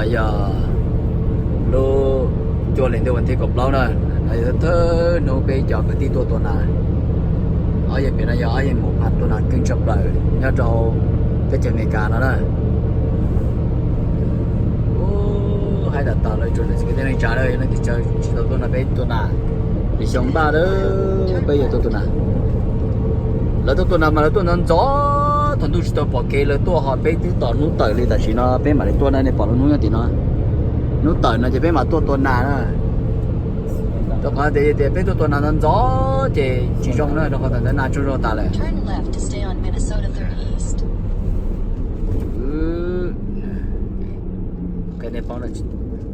Yog lub cuaj hli ntuj vas thib kaum plaub na, no yog thawj hnub peb cov kwv tij tuaj tua nas. Ob yawg pem no yog ob yawg mus pha tua nas keej tshaj plaws nyob rau teb chaws Amelikas no na. Haib tas tas lawm, tsuas niam txiv kwv tij neej tsa lawm, leej twg tsis tau tuaj no peb tuaj nas, lwm xyoo npaj lawm peb yuav tuaj tuaj nas. Lawv tuaj tuaj nas mas lawv tuaj ntxov ntxov, thaum ntuj tsis tau pom kev lawv tuaj, ho peb twb tos hnub tawm li, tam sim no peb mam li tuaj na, nej pom lub hnub nyob tim no, hnub tawm no ces peb mam tuaj tua nas na. Rau qhov tias, tias peb tuaj tua nas ntxov ntxov ces tsis zoo na, rau qhov tam ntawd nas tsaug zog tas lawm.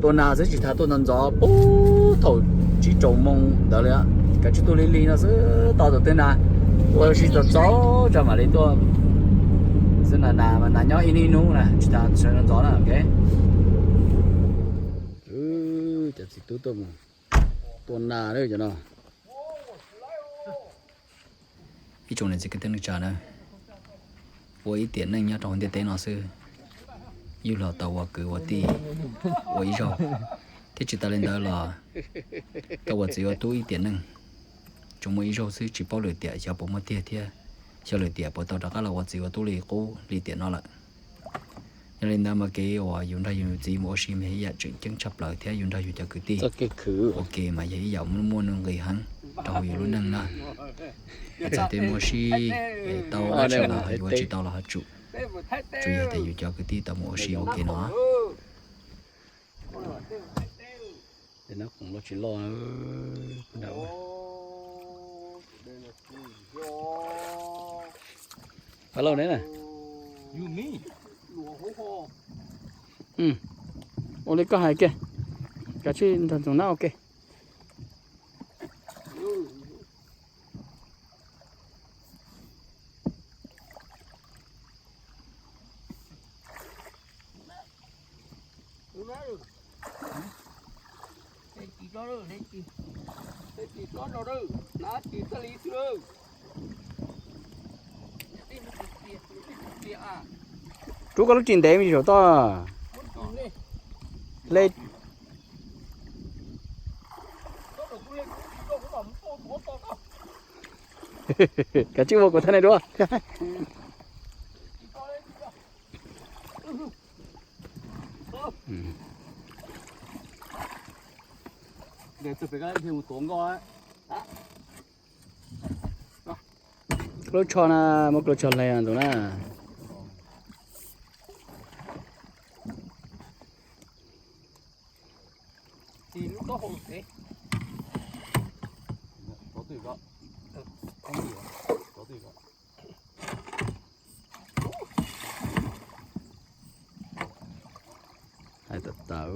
Tua nas xwb tsis tas tuaj ntxov ntxov, puag thaum tsib rau moos ntawd li, kav tsij tuaj lig lig no xwb, tos tus twg nas ua si txog txog tso mam li tuaj xwb. Nas mas nas nyob ib hnub ib hnub na, tsis tas sawv ntxov ntxov na. Cov txiv tub tuaj mus tua nas lawm cov no. Ib tsoom niam txiv kwv tij neej tsa na, ua ib tiam neej nyob rau hauv ntiaj teb no xwb, yug los tau ua kwv ua tij ua ib zaug, thiab tsis tas li ntawd los tau ua txiv ua tub ib tiam neej. Tsuas muaj ib zaug xwb, tsis paub lwm tiam xyov puas muaj tiag thiab xyov lwm tiam puas tau rov qab los ua txiv ua tub li qub li tiam no lawm. Yog li ntawd mas kev uas yus nrog yus txiv mus ua si mas yog ib yam tseem ceeb tshaj plaws thiab yus nrog yus cov kwv tij ua ke mas yog ib yam muaj nuj nqis heev rau hauv yus lub neej na. Txawm tias mus ua si tau dab tsi los yus ua tsis tau los ho tsum, tsuas yog tias yus cov kwv tij tau mus ua si ua ke no. Lauj ne, ua li koj hais kiag, kav tsij nrog ntxoov nab ua ke. Rub koj lub ris ntev me zaum toj. Hle. Kav tsij ua kuv thaj ne dua. Lub tsho na, muab lub tsho hle tus na. Hais tawv tawv.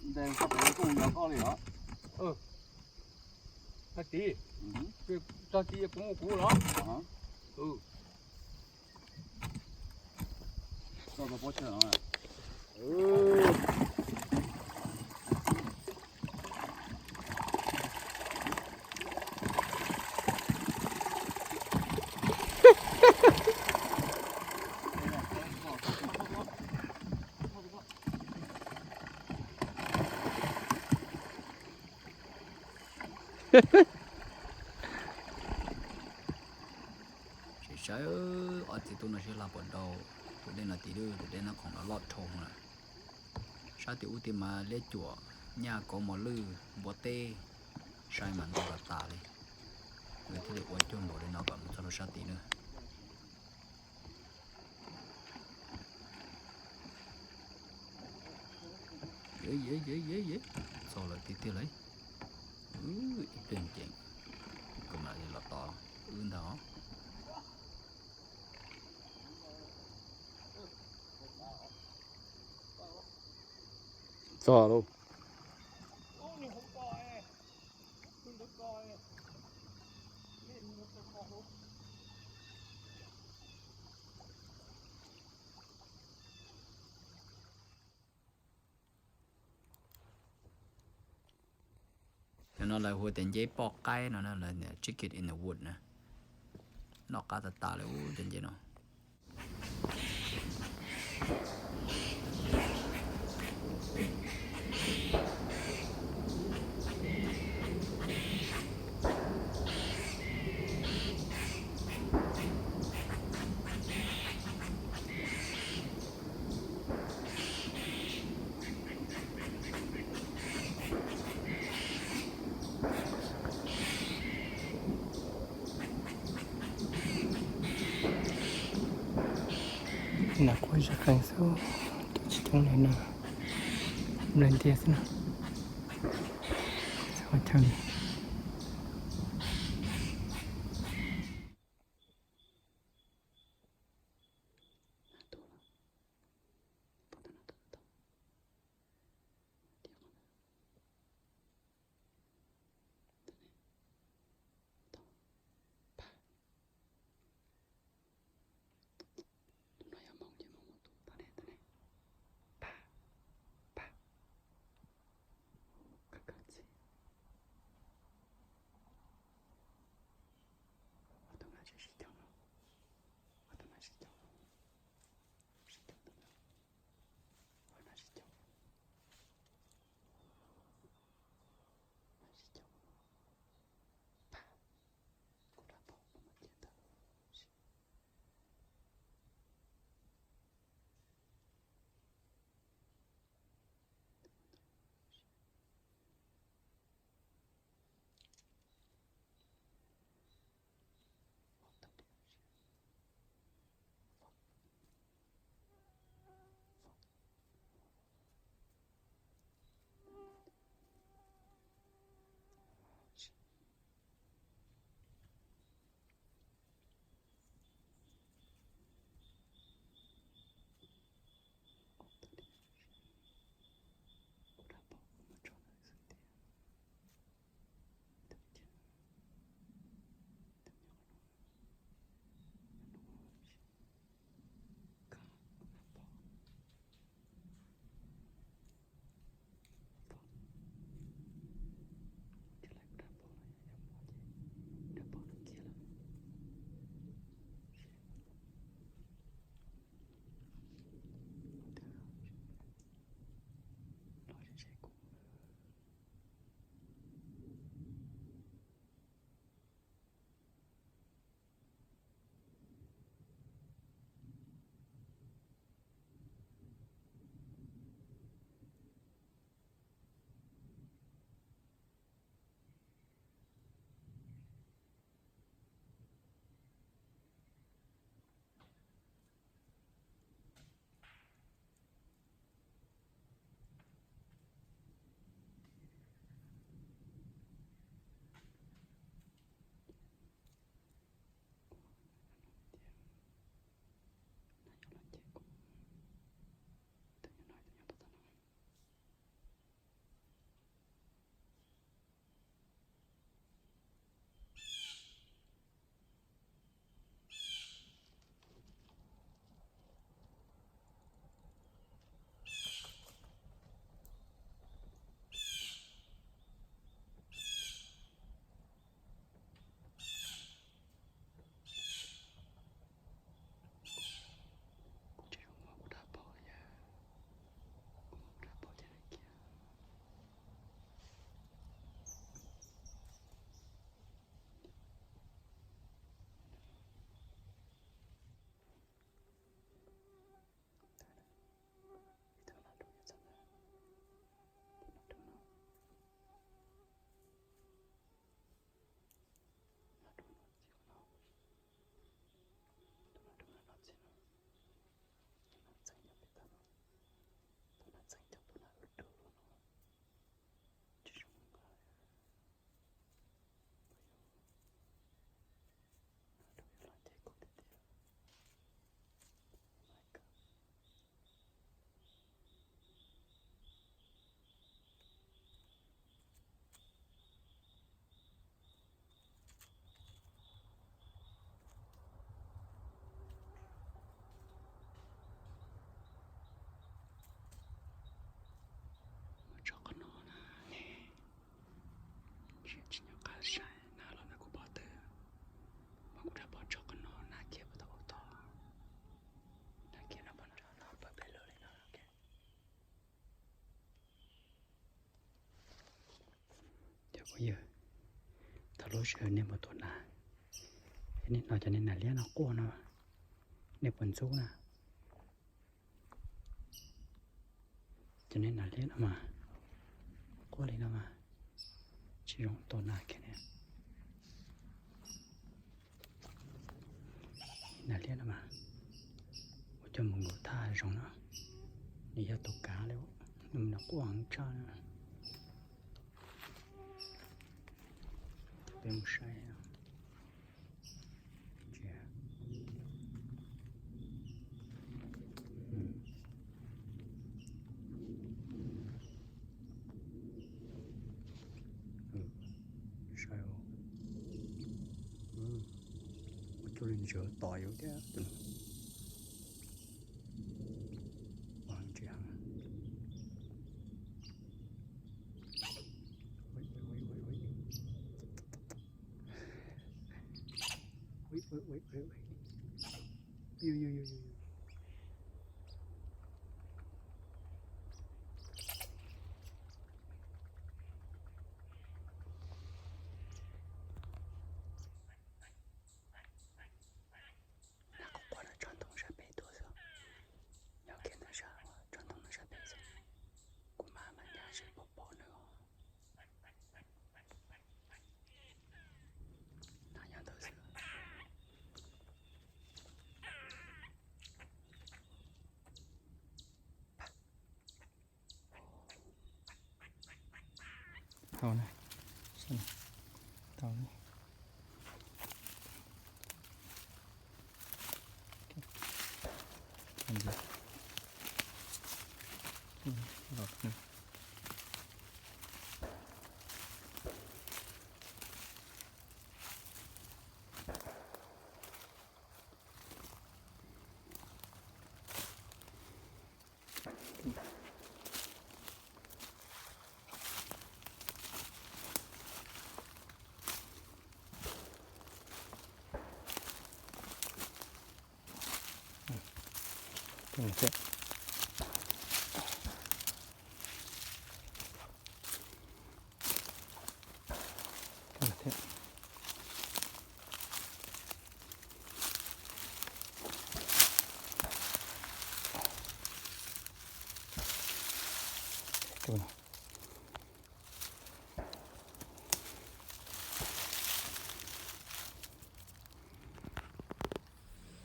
Ntes koj pem koj mus yos koj li os. Hais tias, tag kis kuv mus kuv los. Saib saib, ob txiv tub no sib hla puas dau. Tus dej no tid, tus dej no khoom no loj dhau lawm. Sab tim ub tid mas liab cuam, nyaj, kauv, mos lwj, npua teb, sai mas ntau tas tas li. Nkawd thiaj li ua cuag npaum li no kom mus txog rau sab tid na. Txog lawm tiag tiag lauj. Ib pliag ncees, kuv mam li los tos wb ntag os. Txog lauj. No lawv hu tias nceb poj qaib no, lawv tias chicken in the wood na. Noj qab tas tas li ub cov nceb no. Nas quaj zaj qees xwb, coob tsis coob li na, nplawg ntiag xwb na. Txhob chaw li. Yog, thaum lub sij hawm nej mus tua nas, nej hnov cov niag nas liab no quaj no, nej puas ntxub na? Cov niag nas liab no mas, quaj li no mas, tsis zoo tua nas kiag li. Nas liab no mas, ua cov mus nkaum thaj zoo no, nws yog tus kav li, nws quaj heev tshaj na. Peb mus saib. Saib, ua cuag li ntshav tom yus thiab. Nas quaj quaj no tso ntoo sab pem tuaj xwb. Nyob kiag ntawm sab, tso ntoo no sab pem xwb. Kuv mam mas nyab seb puas pom nws os. Nas nyob ntawd xwb. Hau na, tau na.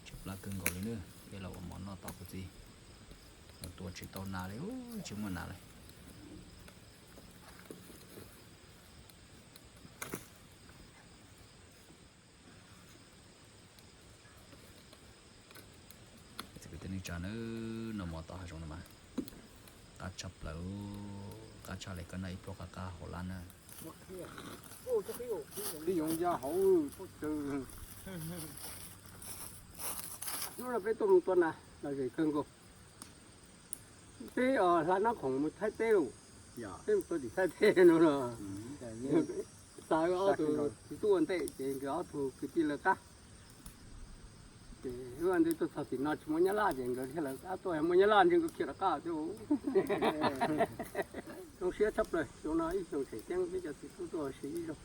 Tshaib plab kawg nkaus li na, peb los ua mov noj tos kuv txiv. Tua tsis tau nas li, tsis muaj nas li. Kwv tij neej tsa na, noj mov tom hav zoov no mas qab tshaj plaws, qab tshaj li koj noj ib pluag qab qab hauv lab na. Hnub no peb tuaj mus tua nas lom zem kawg nkaus. Peb hla Nab Khoom mus Thaib teb lauj. Peb mus tua tim Thaib teb no los xav ob tug txiv tub ua ntej ces nkawd ob tug kwv tij lawv qab. Ces ua ntej tuaj txog tim no tsis muaj nyab laj ces nkawd thiaj lawv qab tuaj, muaj nyab laj ntshe nkawd khiav rov qab thiab. Zoo siab tshaj plaws, xyoo no ib xyoo tseem ceeb peb cov txiv tub tuaj ua si ib zaug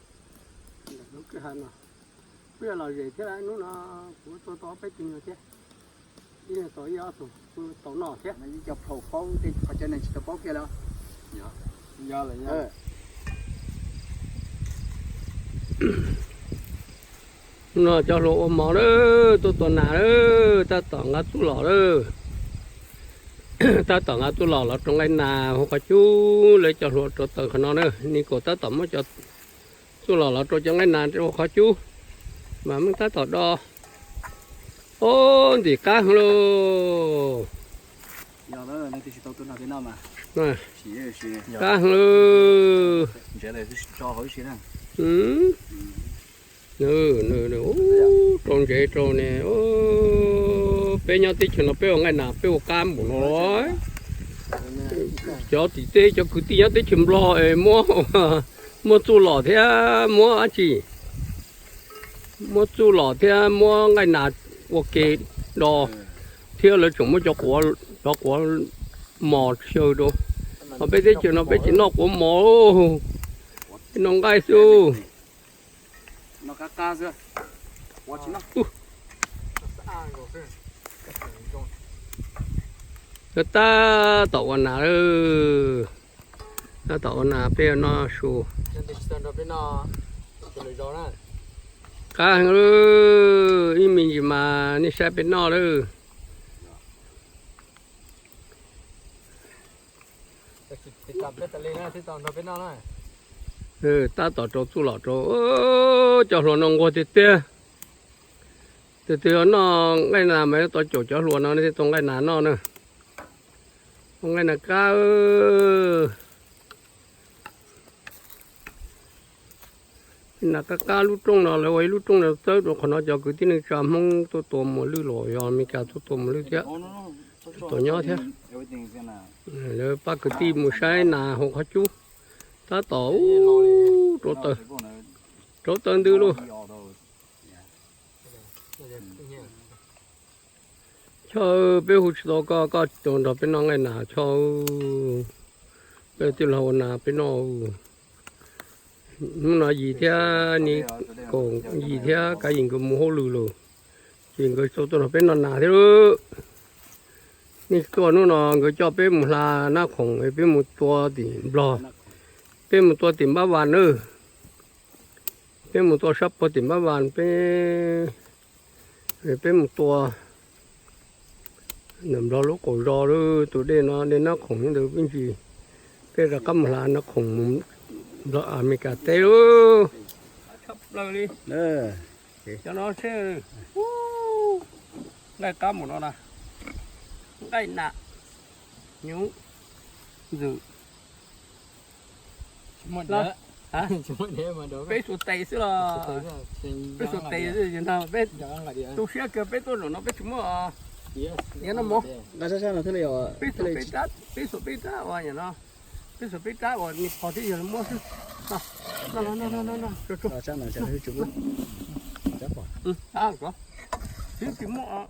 ntawm lub kwj ha no. Kuj yog lom zem thiab, hnub no kuv tuaj tau ob peb tug nyuag thiab, ib leeg tau ib ob tug kuj tau noj thiab. Ib co plhaus paub tej qhov cov neeg tsis tau paub kiag los. Hnub no cov hluas ua mov lawm, tuaj tua nas lawm, tab tom nqa txuj lom lawm. Tab tom nqa txuj lom los rau nqaij nas hauv qhov cub, lawv cov hluas rau taws qhov no na, Nick Khoom tab tom muab cov txuj lom los rau cov nqaij nas hauv qhov cub, mas Meej tab tom do. Ob, ntim qab heev lauj. Qab heev lauj. Rau ntsev rau ne, peb nyob teb chaws no peb ua nqaij nas peb ua qab npaum no los. Cov tim teb cov kwv tij nyob teb chaws Nplog es muab, muab txuj lom thiab muab dab tsi, muab txuj lom thiab muab nqaij nas ua ke do, thiab lawv tseem muab cov quav, cov quav mos xyaw rau. Ho peb teb chaws no peb tsis noj quav mos. Peb noj nqaij xwb. Tab tom ua nas lawm. Tab tom ua nas peb noj su. Qab heev lawm, ib me ntsis mas nej saib peb noj lawm. Tab tom rau txuj lom rau, cov hluas no nquag tiag tiag. Tus twg noj nqaij nas mas tau caum cov hluas no thiaj tau nqaij nas noj na. Ua nqaij nas qab. Nas qab qab lub rooj no lawv ua ib lub rooj no txawb rau qhov no cov kwv tij neej tsa Hmoob tuaj tua muas lwj los yog Amelikas tuaj tua muas lwj thiab, tuaj nyob thiab. Lawv pab kwv tij mus saib nas hauv qhov cub, tab tom rauv taws, rauv taws ntws lauj. Choj, peb hu tsis tau koj, koj tau nrog peb noj nqaij nas Choj. Peb tij laug ua nas peb noj. Hnub no Yim thiab Ni Koom, Yim thiab Kav Yim nkawd mus hauj lwm lawm, ces nkawd tau tuaj nrog peb noj nas thiab lauj. Nej tuaj hnub no nkawd coj peb mus hla Nab Khoom, peb mus tua tim Nplog, peb mus tua tim Npab Vas na. Peb mus tua sab puag tim Npab Vas, peb, peb mus tua ntawm Nplog lub qaum zos lawm, tus dej no dej Nab Khoom ntawd peb ntsis, peb rov qab mus hla Nab Khoom mus Nplog Amelikas teb lauj. Tshaj plaws li. Cov no seb, nqaij qab mus no na, nqaij nas, nyuv, ntxwm. Peb xuas tes xwb los, peb xuas tes xwb no, peb tu siab kawg peb tuaj zaum no peb tsis muaj, no mov, peb xuas peb rab, peb xuas peb rab uas no, peb xuas peb rab uas nws qhov twb yog muab xwb. Twb tsis muaj.